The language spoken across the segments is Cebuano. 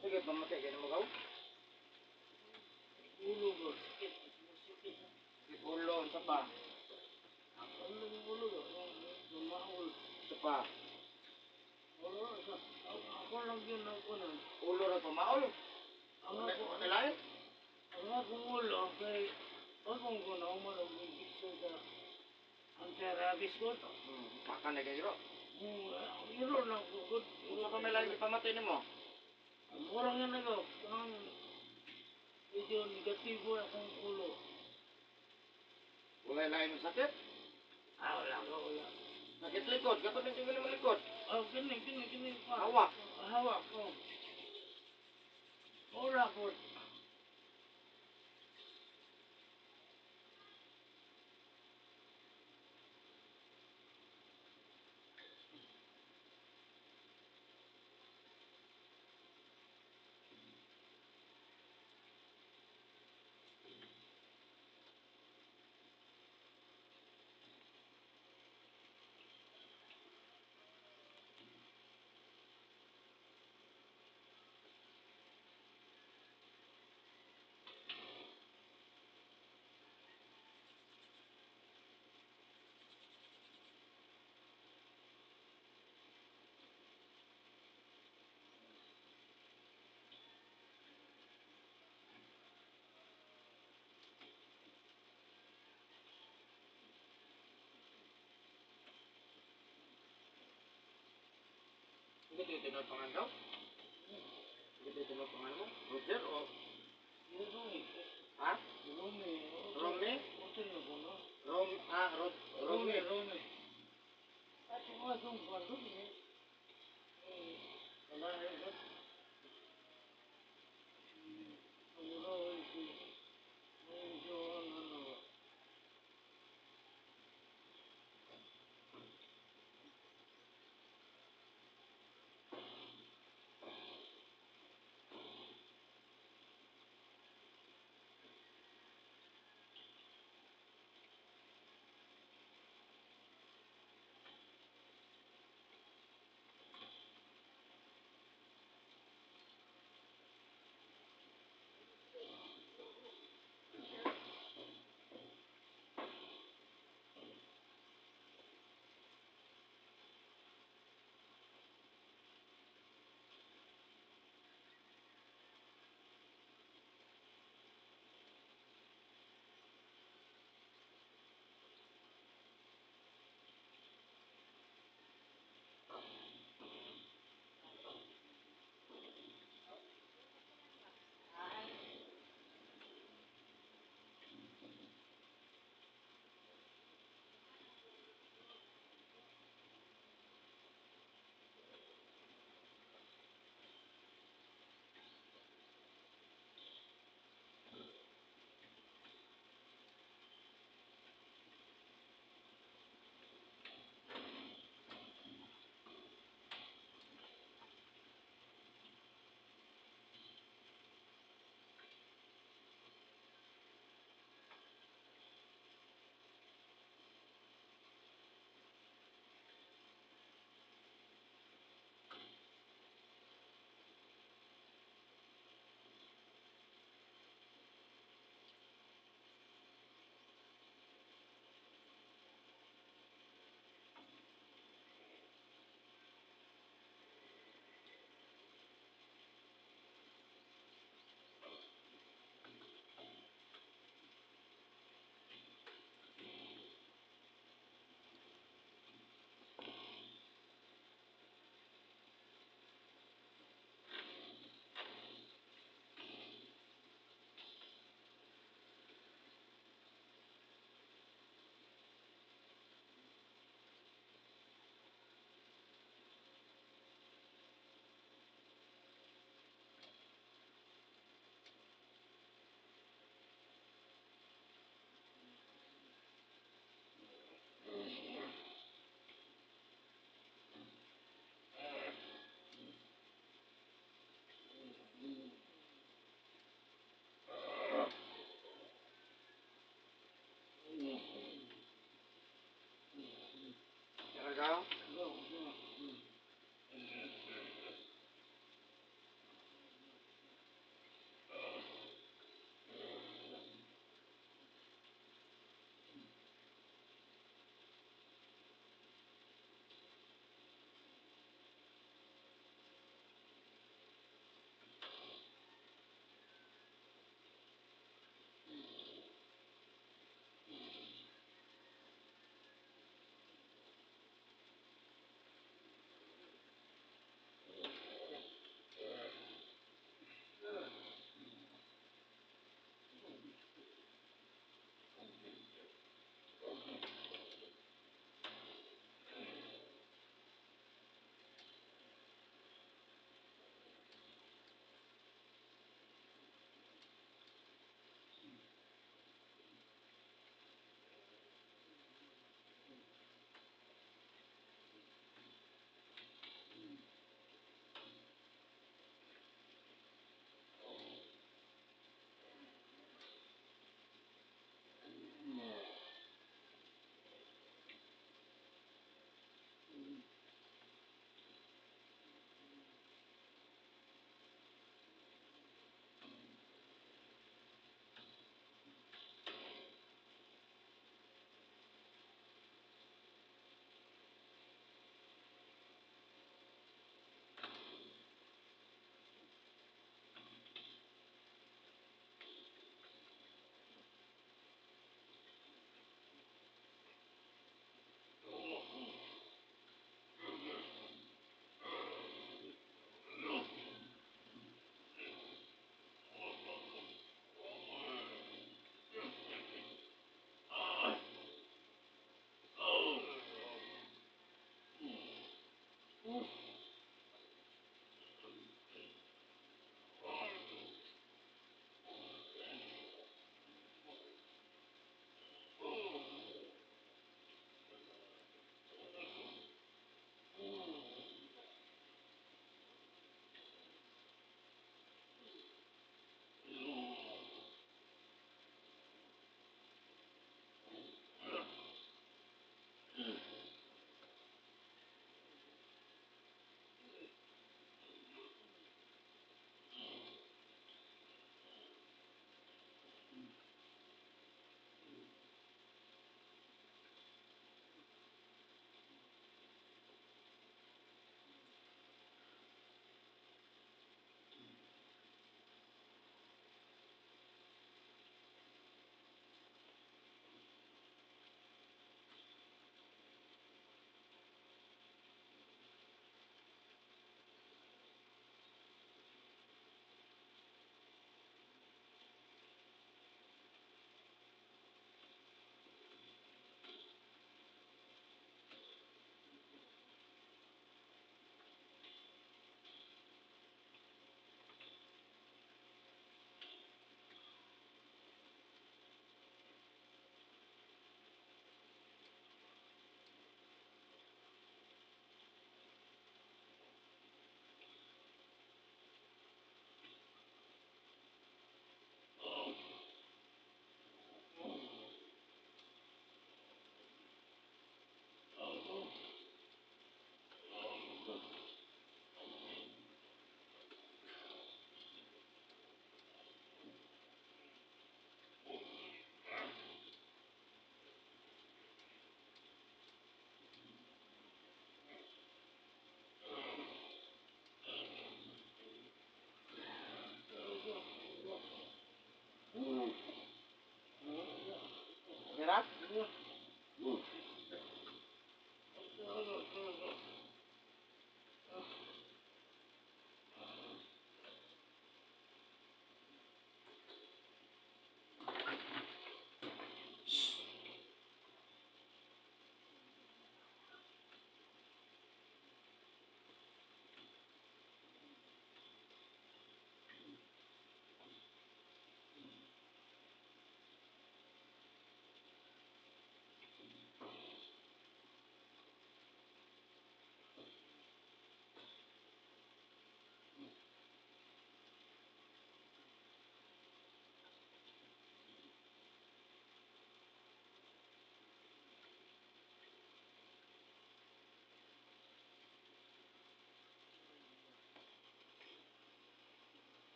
Sige, pamatay ka na magaw. Ulo ba? Sakit. Sakit. Ulo, unsa pa? Ang ulo ba? Lumaol. Unsa pa? Wala. Ako lang yun ako na. Ulo ra pamaol. Ang Wala ako, wala lain. ang akong ulo kay akong ko na umalog ng picture sa anti-rabies ko. Baka na kayo. Iro lang ko. Unsa pa may lain pamatay nimo? Murang yan ako. Ang medyo negatibo akong ulo. Wala lain mo sakit? Ah, wala ko, wala. Sakit likod, kato ning tingin mo likod. Oh, kini, kini, kini pa. Hawak. Hawak, oh. Wala ko. Hindi kayo tinutungan daw? Hindi kayo tinutungan mo? Roger o? Rumi. Ha? Rumi. Rumi? Hotel na ko, no? Rom, ah, Rod, Rumi, Rumi. Rumi. At yung mga itong bandog, eh. Eh, wala eh, ba't? Ang ulo, eh, medyo, ang ano ba?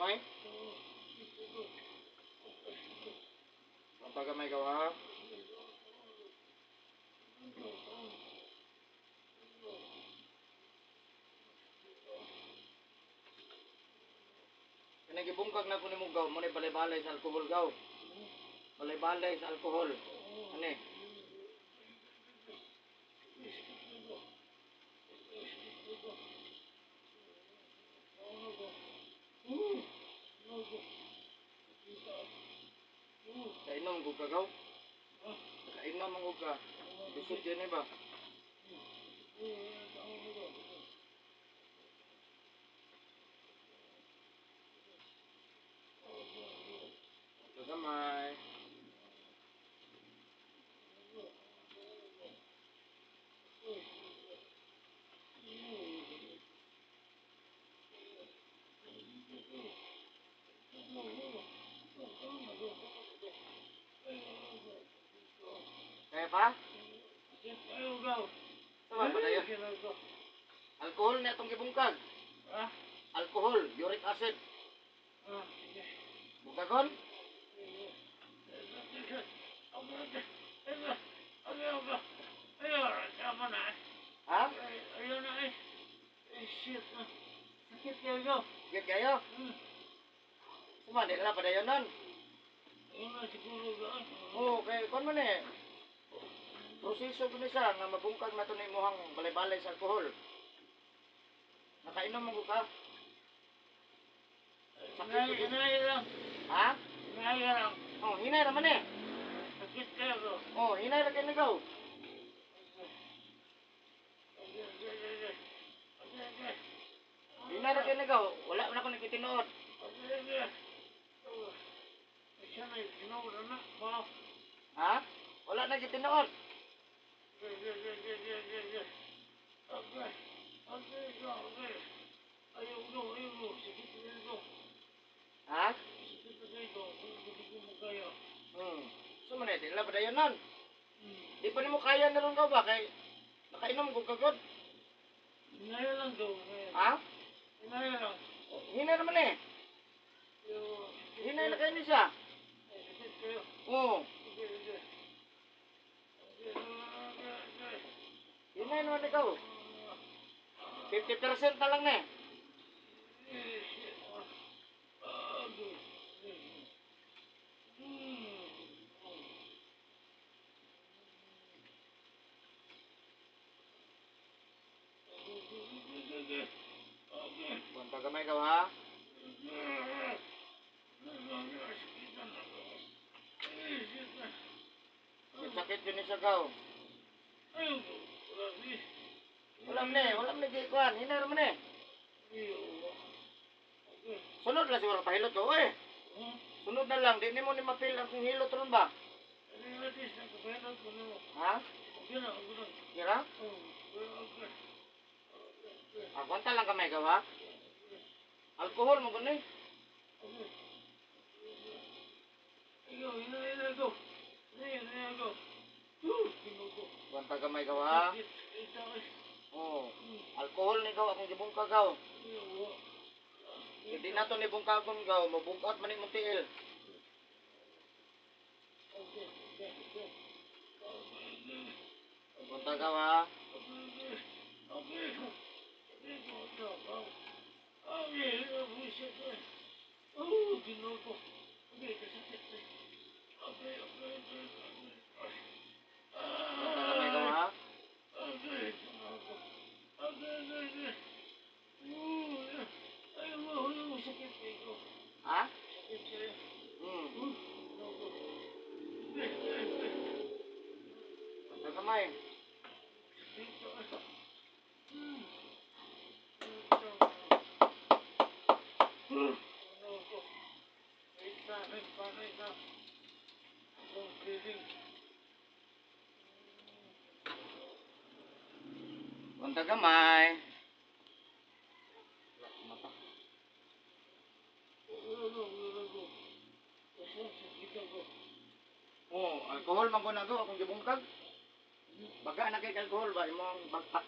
Gamay? Bantay gamay ka ha? Kanang gibungkag na ko nimo gaw, mo ni balay-balay sa alkohol gaw. Balay-balay sa alkohol. Ani? Kainom ko ka gaw. Kainom man ko ka. Lisod yun eh ba? Gamay. Kaya pa? Sama pa tayo. Alkohol na itong gibungkag. Alkohol, uric acid. Bungkagon? Ha? Ayun na eh. Eh, shit na. Sakit kayo. Git kayo? Sama, di na padayon nun. Ayun na siguro ba? Oo, kay kon man eh. Proseso ko ni siya nga mabungkag na to na imuhang balay-balay sa alkohol. Nakainom mo ko ka? Sakit Hinay, hinay lang. Ha? Hinay lang. Oh, hinay naman eh. Sakit kayo. Oh, hinay ra kay nagaw. Hinay ra kay nagaw. Wala man ako nagkitinuod. Ha? Wala na gitinuod. Ha? So man eh, di na padayon nun. Di pa nimo kaya na ron ka ba kay nakainom ko kagod. Ha? Hinay naman eh. Hinay na kayo ni siya. Oo. Hinay naman ikaw. 50% na lang na eh. Buwan gamay ka ha? Sakit yun siya gaw. Wala man eh, wala man eh, kuan. Hinay naman eh. Sunod lang siguro pahilot ko eh. Sunod na lang, di nimo ni mapil ang hilot ron ba? Ha? Kira? Ah, kwanta lang kamay ka ba? Alkohol mo gani? Kwanta gamay ka ba? Oh, alkohol ni gaw akong gibungka gaw. Hindi na to ni bungkagon gaw, mabungkat man imong tiil. Kwanta gaw ha? Kwanta gamay ka ha? Ha? Kwanta gamay. Kwanta gamay. Mata. Oh, alkohol man ko na go akong gibungkag. Baga na kay alkohol ba imong bagpak